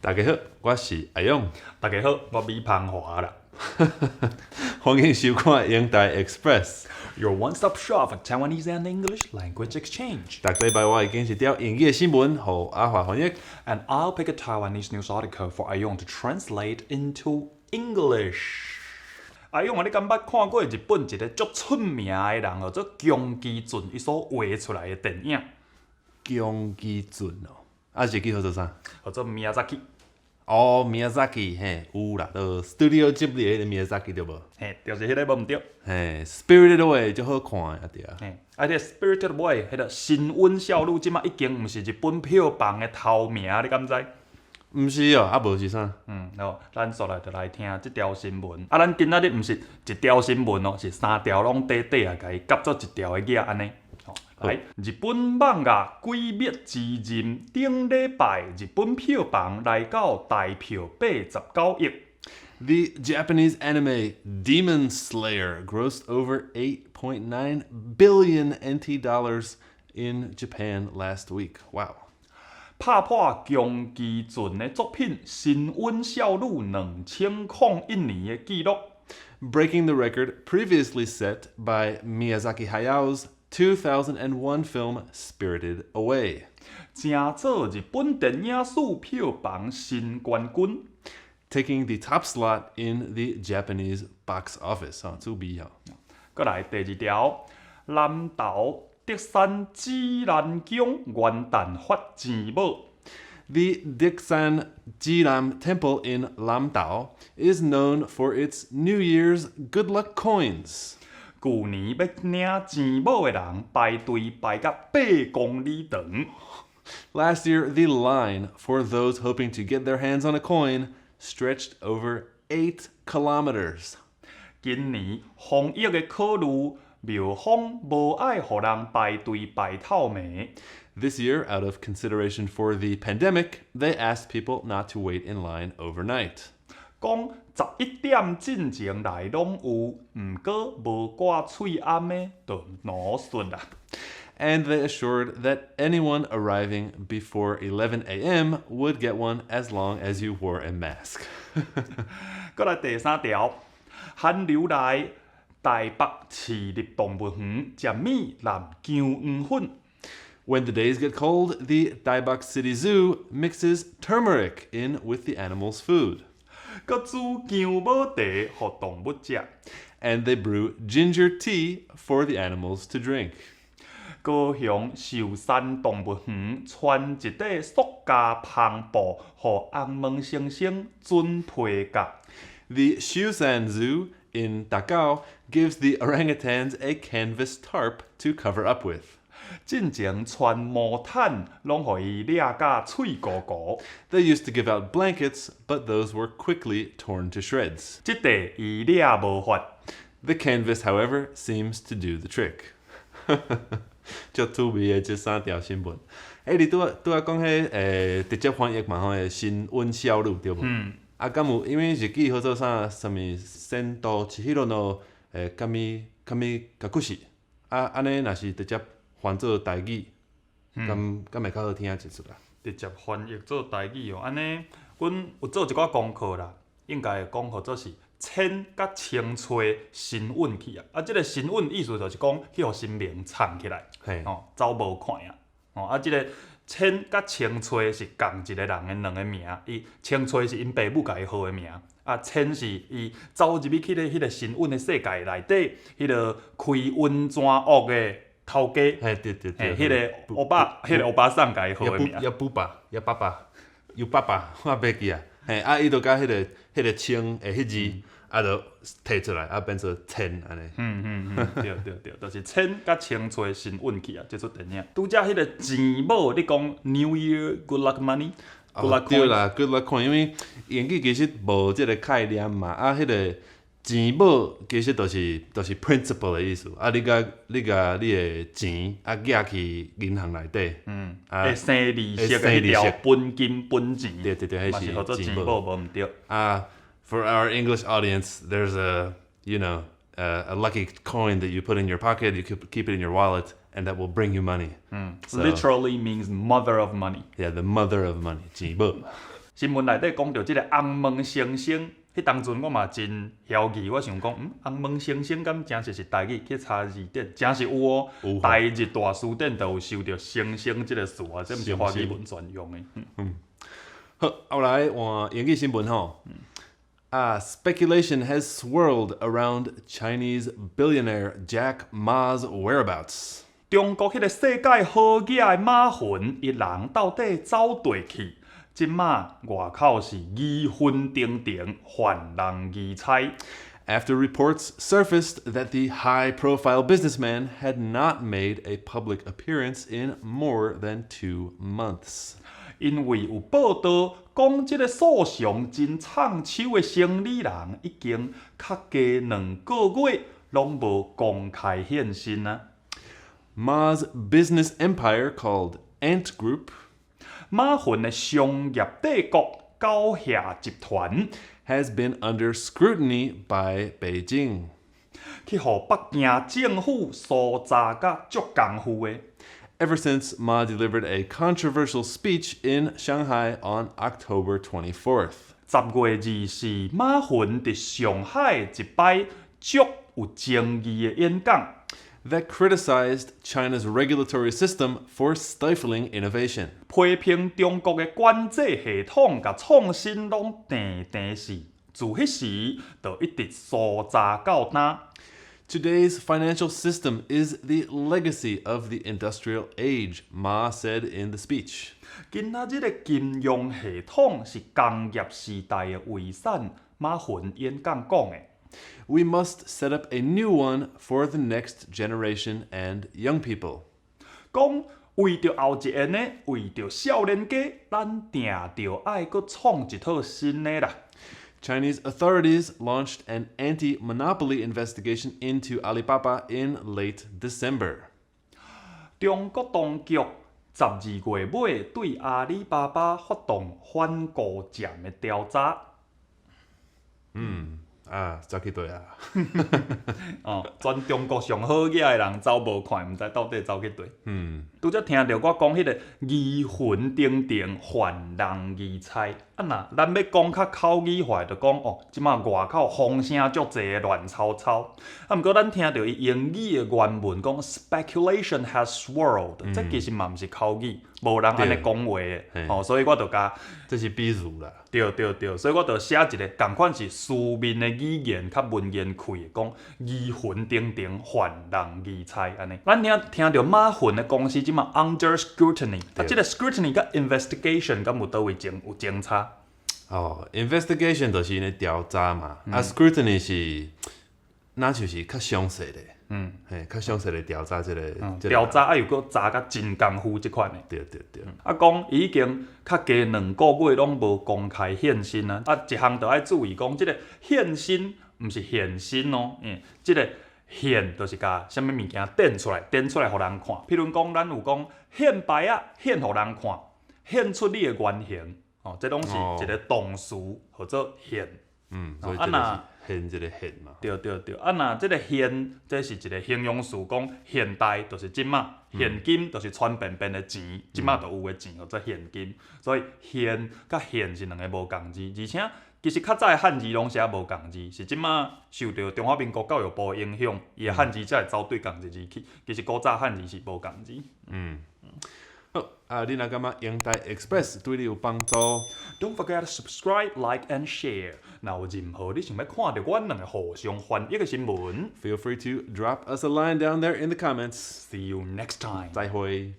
大家好，我是阿勇。大家好，我米芳華啦。歡迎收看《英台 Express》。 Your one-stop shop for Taiwanese and English language exchange. 逐禮拜我會揀一條英語的新聞，予阿華翻譯。 And I'll pick a Taiwanese news article for 阿勇 to translate into English. 阿勇啊，你敢捌看過日本一个足出名的人，叫做宮崎駿，伊所畫出來的電影？宮崎駿哦，啊日語號做啥？叫做 Miyazaki。哦，Miyazaki 嘿，有啦，就 Studio Ghibli 的彼個 Miyazaki 對無？嘿，就是彼个無毋對。嘿，Spirited Away 足好看的啊對啊。嘿，啊，這个 Spirited Away，彼个神隱少女，這馬已經毋是日本票房的頭名，你敢知？毋是哦，啊無是啥？嗯，好，咱煞來就來聽這條新聞。啊，咱今仔日毋是一條新聞哦，是三條攏短短啊，共伊夾做一條的額按呢。吼，來，日本漫畫《鬼滅之刃》頂禮拜日本票房來到台票89億。 The Japanese anime Demon Slayer grossed over 8.9 billion NT dollars in Japan last week. Wow. 拍破宮崎駿的作品《神隱少女》2001年的紀錄。 Breaking the record previously set by Miyazaki Hayao's 2001 film Spirited Away. 成做日本電影史票房新冠軍。 Taking the top slot in the Japanese box office. 哦，注意哦。閣來第二條，南投德山紫蘭宮元旦發錢寶。 The Diksan Jilam Temple in Lamtao is known for its New Year's good luck coins. 舊年欲領錢寶的人排隊排甲8公里長。 Last year, the line for those hoping to get their hands on a coin stretched over 8 kilometers. 今年防疫的考慮，廟方無愛予人排隊排透暝。 This year, out of consideration for the pandemic, they asked people not to wait in line overnight. 講11點進前來攏有，毋過無掛喙罨的就喏欶啦。 And they assured that anyone arriving before 11 a.m. would get one as long as you wore a mask. 閣來第三條，寒流來，臺北市立動物園食米摠薑黃粉。 When the days get cold, the Taibach City Zoo mixes turmeric in with the animals' food. 閣煮薑母茶予動物食。 And they brew ginger tea for the animals to drink. 高雄壽山動物園穿一塊塑膠帆布，予紅毛猩猩準皮革。 The Shushan Zoo in Takao gives the orangutans a canvas tarp to cover up with. 進前穿毛毯，攏予伊掠甲碎糊糊。 They used to give out blankets, but those were quickly torn to shreds. 這塊伊掠無法。 The canvas, however, seems to do the trick. 足趣味的這三條新聞。欸，你拄仔拄仔講彼直接翻譯嘛吼，神隱少女對無？嗯。啊，敢有因為日語號做啥？啥物千と千尋の神神隠し？啊，按呢若是直接翻做台語，敢敢會較好聽一出啊？直接翻譯做台語哦，按呢，阮有做一寡功課啦，應該會講號做是千佮青翠神隱去啊。啊，這个神隱意思就是講去予神明藏起來，吼，走無看啊。吼，啊，這个千佮青翠是仝一个人的兩个名，伊青翠是𪜶爸母共伊號的名，啊，千是伊走入去彼个彼个神隱的世界內底，彼个開溫泉屋的頭家。嘿，對對對。嘿，彼个歐巴，彼个歐巴桑共伊號的名。也補爸，也爸爸，有爸爸，我袂記啊。嘿，啊，伊就共彼个彼个千的彼字，啊，就提出來，啊，變做千按呢。嗯嗯嗯，對對對，就是千佮青翠神隱去啊，這齣電影。拄才彼個錢寶，你講 New Year Good Luck Money，Good Luck Coin。對啦，Good Luck Coin，因為英語其實無這個概念嘛，啊，彼個錢寶其實就是 principal 的意思，啊，你共你共你的錢啊寄去銀行內底，會生利息的彼條本金本錢，對對對，彼是嘛是號做錢寶，無毋對。啊，for our English audience, there's a you know a lucky coin that you put in your pocket, you keep it in your wallet, and that will bring you money. So, literally means mother of money. Yeah, the mother of money，錢寶。新聞內底講著這个紅毛猩猩，彼當陣我嘛真枵疑，我想講，紅毛猩猩敢誠實是台語？去查字典，誠實有哦。有。台日大辭典就有收著猩猩這个詞啊，這毋是華語文專用的。好，後來換英語新聞吼。Speculation has swirled around Chinese billionaire Jack Ma's whereabouts. 中國彼个世界好額的馬雲，伊人到底走佗去？這馬外口是疑雲重重，犯人疑猜。 After reports surfaced that the high profile businessman had not made a public appearance in more than 2 months. 因為有報道講，這个素常真衝手的生理人已經較加2個月攏無公開現身啊。 Ma's business empire, called Ant Group, 馬雲的商業帝國狗蟻集團 has been under scrutiny by Beijing. 去予北京政府搜查甲足功夫的。 Ever since Ma delivered a controversial speech in Shanghai on October 24th. 10月24，馬雲佇上海一擺足有爭議的演講， that criticized China's regulatory system for stifling innovation. 批評中國的管制系統共創新攏定定死，自彼時就一直搜查到今。 "Today's financial system is the legacy of the industrial age," Ma said in the speech. 今仔日的金融系統是工業時代的遺產，馬雲演講講的。 "We must set up a new one for the next generation and young people." 講為著後一代呢，為著少年家，咱定著愛閣創一套新的啦。 Chinese authorities launched an anti monopoly investigation into Alibaba in late December. 中國當局12月尾對阿里巴巴發動反獨佔的調查。啊，走去佗啊？哦，全中國上好額的人走無看，毋知到底走去佗。拄才聽著我講彼个疑雲重重，犯人疑猜。啊若咱欲講較口語化，就講哦，這馬外口風聲足濟，亂糟糟。啊，毋過咱聽著伊英語的原文講 speculation has swirled，這其實嘛毋是口語，無人按呢講話的。哦，所以我就共這是比喻啦。對對對，所以我就寫一个仝款是書面的語言較文言氣的，講疑雲重重，犯人疑猜按呢。咱聽聽著馬雲的公司這馬 under scrutiny，啊，這个 scrutiny 佮 investigation 敢有佗位前有相差？哦，investigation 就是𪜶調查嘛，啊，scrutiny 是，若就是較詳細的，嘿，較詳細的調查這个，這個調查啊，又閣查甲真功夫這款的。對對對。啊，講伊已經較加2個月攏無公開現身啊！啊，一項就愛注意講，這个現身毋是現身哦，這个現就是共啥物物件展出來，展出來予人看。譬如講，咱有講獻牌仔，獻予人看，獻出你的原形，哦，這攏是一个動詞，號做獻。所以這个是現這个現嘛。對對對，啊，若這个現，這是一个形容詞，講現代就是這馬，現金就是川便便的錢，這馬就有的錢，號做現金。所以現佮獻是兩个無仝字，而且其實較早的漢字攏寫無仝字，是這馬受著中華民國教育部的影響，伊的漢字才會走對仝一字去。其實古早漢字是無仝字。好，啊，你若感覺英台 Express 對你有幫助，Don't forget to subscribe, like and share。若有任何你想欲看著阮兩个互相翻譯的新聞，Feel free to drop us a line down there in the comments。 See you next time。再會。